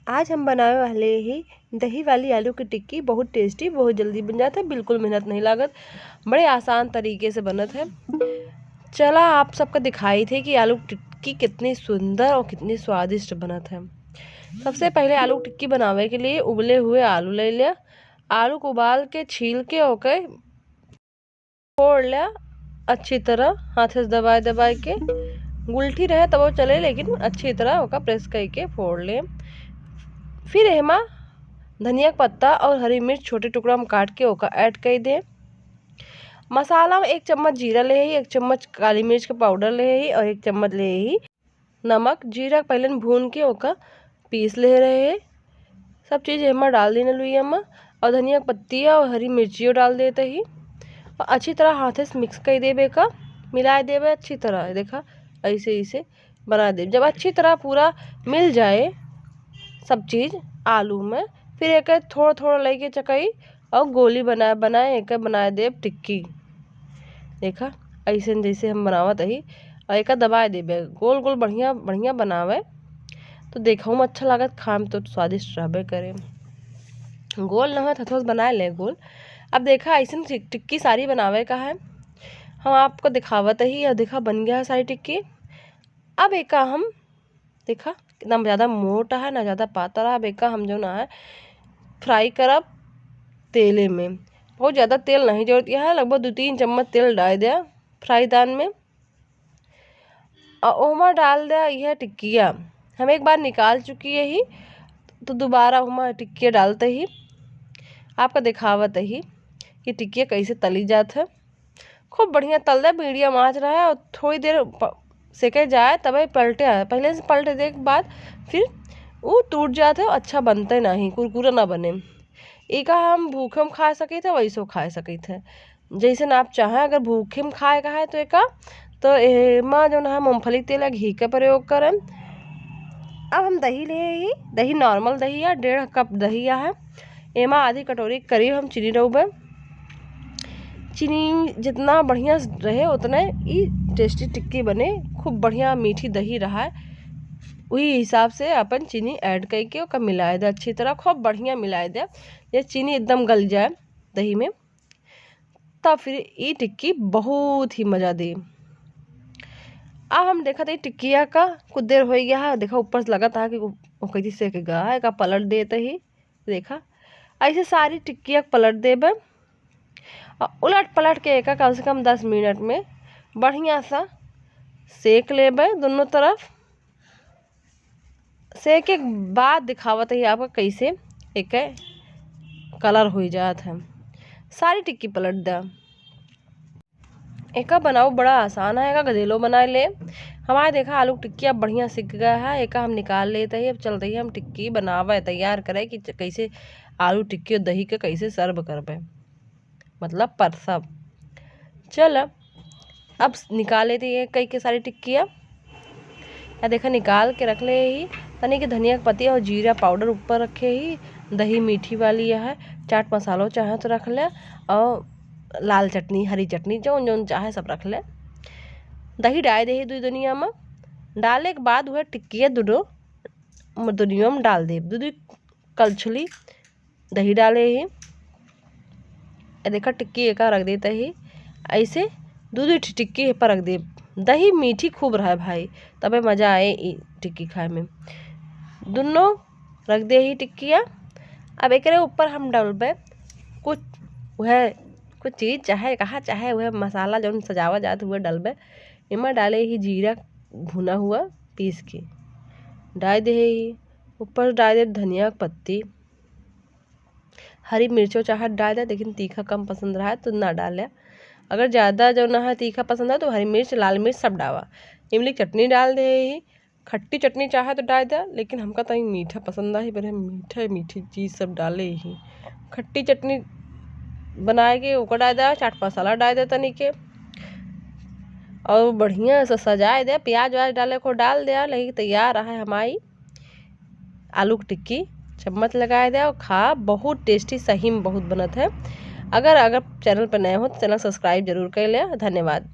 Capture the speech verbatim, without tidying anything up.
आज हम बनावे वाले ही दही वाली आलू की टिक्की। बहुत tasty, बहुत जल्दी बन जात है, बिल्कुल मेहनत नहीं लागत, बड़े आसान तरीके से बनत है। चला आप सबका दिखाइत है कि आलू की टिक्की कितनी सुंदर और कितनी स्वादिष्ट बनत है। सबसे पहले आलू की टिक्की बनावे के लिए उबले हुए आलू ले लिया। आलू को उबाल के, छील के ओके फोड़ लिया अच्छी तरह, हाथ से दबाए दबाए के। गुलठी रहे तबो चले, लेकिन अच्छी तरह ओका press करके फोड़ ले। फिर एमा धनिया का पत्ता और हरी मिर्च छोटे टुकड़ा में काट के ओका add कर दे। मसाला में एक चम्मच जीरा ले ही, एक चम्मच काली मिर्च का powder ले ही और एक चम्मच ले ही नमक। जीरा के पहले भून के ओका पीस ले रहे हैं। सब चीज़ एमा डाल देना लुइया में, और धनिया के पत्तिया और हरी मिर्चियों डाल देते ही, और अच्छी तरह हाथे से mix कर देबे का, मिला देबे अच्छी तरह। देखा, ऐसे ऐसे बना देब। जब अच्छी तरह पूरा मिल जाए सब चीज़ आलू में, फिर एक थोड़ा थोड़ा लेके चकई और गोली बनाए बनाए एक बनाए देब टिक्की। देखा, ऐसे जैसे हम बनावत ही, और एक दबाए देबे, गोल गोल बढ़िया बढ़िया बनावे, तो देखहु में अच्छा लागत, खाए में तो स्वादिष्ट रहबे करे। गोल न हो तो थोड़ा बनाए ले गोल। अब देखा, ऐसे टिक-, टिक्की सारी बनावे का है, हम आपको दिखावत ही। और देखा, बन गया है सारी टिक्की। अब एका हम, देखा, ना ज़्यादा मोटा है ना ज़्यादा पातर है। अब एका हम जो ना है fry करब तेले में, बहुत ज़्यादा तेल नहीं जरूरत है, लगभग दो तीन चम्मच तेल डाल दिया fry दान में। और ओमा डाल दिया यह टिक्किया, हम एक बार निकाल चुकी है ही, तो दोबारा ओमा टिक्किया डालते ही आपका दिखावत ही कि टिक्किया कैसे तली जात है। खूब बढ़िया तल दे, medium आँच रहे और थोड़ी देर प-, सेके जाए, तबे पलटे आए। पहले से पलटे दे के बाद फिर ऊ टूट जात है, अच्छा बनते नहीं, कुरकुरा ना बने। एका हम भूखे में खा सकित है, वैसो खा सकित है, जैसे ना आप चाहें। अगर भूखे में खाए का है तो एका, तो एमा जो ना मूंगफली के तेल या घी का प्रयोग करें। अब हम दही ले ही, दही normal दही है, डेढ़ cup दही है, एमा आधी कटोरी के करीब हम चीनी डालबे। चीनी जितना बढ़िया रहे उतने ई tasty टिक्की बने। खूब बढ़िया मीठी दही रहा है, वही हिसाब से अपन चीनी add करके ओका मिलाए दे अच्छी तरह, खूब बढ़िया मिलाए दे, ये चीनी एकदम गल जाए दही में, तब फिर ई टिक्की बहुत ही मज़ा दे। अब हम देखत ही टिक्किया का कुछ देर हो गया है, देखा ऊपर से लगत है कि वो, वो कैसे सेक गया है, एका पलट देते ही। देखा, ऐसे सारी टिक्किया के पलट देबे और उलट पलट के एका कम से कम दस मिनट में बढ़िया सा सेक लेबे दोनों तरफ। सेके के बाद दिखावत ही आपका कैसे एक colour हो जात है। सारी टिक्की पलट दा। एका बनाओ बड़ा आसान है, एका गदेलो बनाए ले। हमारे देखा आलू टिक्की अब बढ़िया सिक गया है, एका हम निकाल लेते ही। अब चलते ही हम टिक्की बनावे तैयार करे कि च-, कैसे आलू टिक्की और दही के कैसे serve करबे, मतलब परसब। चल अब निकाल लेते ही कई के सारी टिक्किया। या देखा निकाल के रख ले ही, तनी के धनिया के पत्ती और जीरा powder ऊपर रखे ही, दही मीठी वाली है, चाट मसालो चाहे तो रख ले, और लाल चटनी, हरी चटनी, जौन जौन चाहे सब रख ले। दही डाल दे ही दुई दुनिया में, डाले के बाद वह टिक्किया दुनो दुनिया में डाल दे, दू दू कलछुली दही डाले ही। ए देखा टिक्की एका रख देते ही, ऐसे दू दू ठे टिक्की पर रख दे। दही मीठी खूब रहे भाई, तबे मज़ा आए ई टिक्की खाए में। दुनो रख दे ही टिक्किया। अब एकरे ऊपर हम डालबे कुछ वह कुछ चीज़, चाहे कहा चाहे वह मसाला जौन सजावा जात वह डालबे। एमा डाले ही जीरा भुना हुआ पीस के डाल दे ही, ऊपर डाल दे धनिया के पत्ती, हरी मिर्चो चाहे डाल दे, लेकिन तीखा कम पसंद रहा है तो ना डाले। अगर ज़्यादा जो ना है तीखा पसंद है तो हरी मिर्च, लाल मिर्च सब डावा। इमली की चटनी डाल दे ही, खट्टी चटनी चाहे तो डाल दे, लेकिन हमका तनी मीठा पसंद है, बड़े मीठा मीठी चीज़ सब डाले ही। खट्टी चटनी बनाए के ओकर डाल दे, चाट मसाला डाल दे तनी के, और बढ़िया से सजाए दे, प्याज व्याज डाले को डाल दे, लेकिन तैयार है हमारी आलू की टिक्की। चम्मच लगाए दे और खा, बहुत tasty, सही में बहुत बनत है। अगर अगर channel पर नए हो तो channel subscribe जरूर कर ले। धन्यवाद।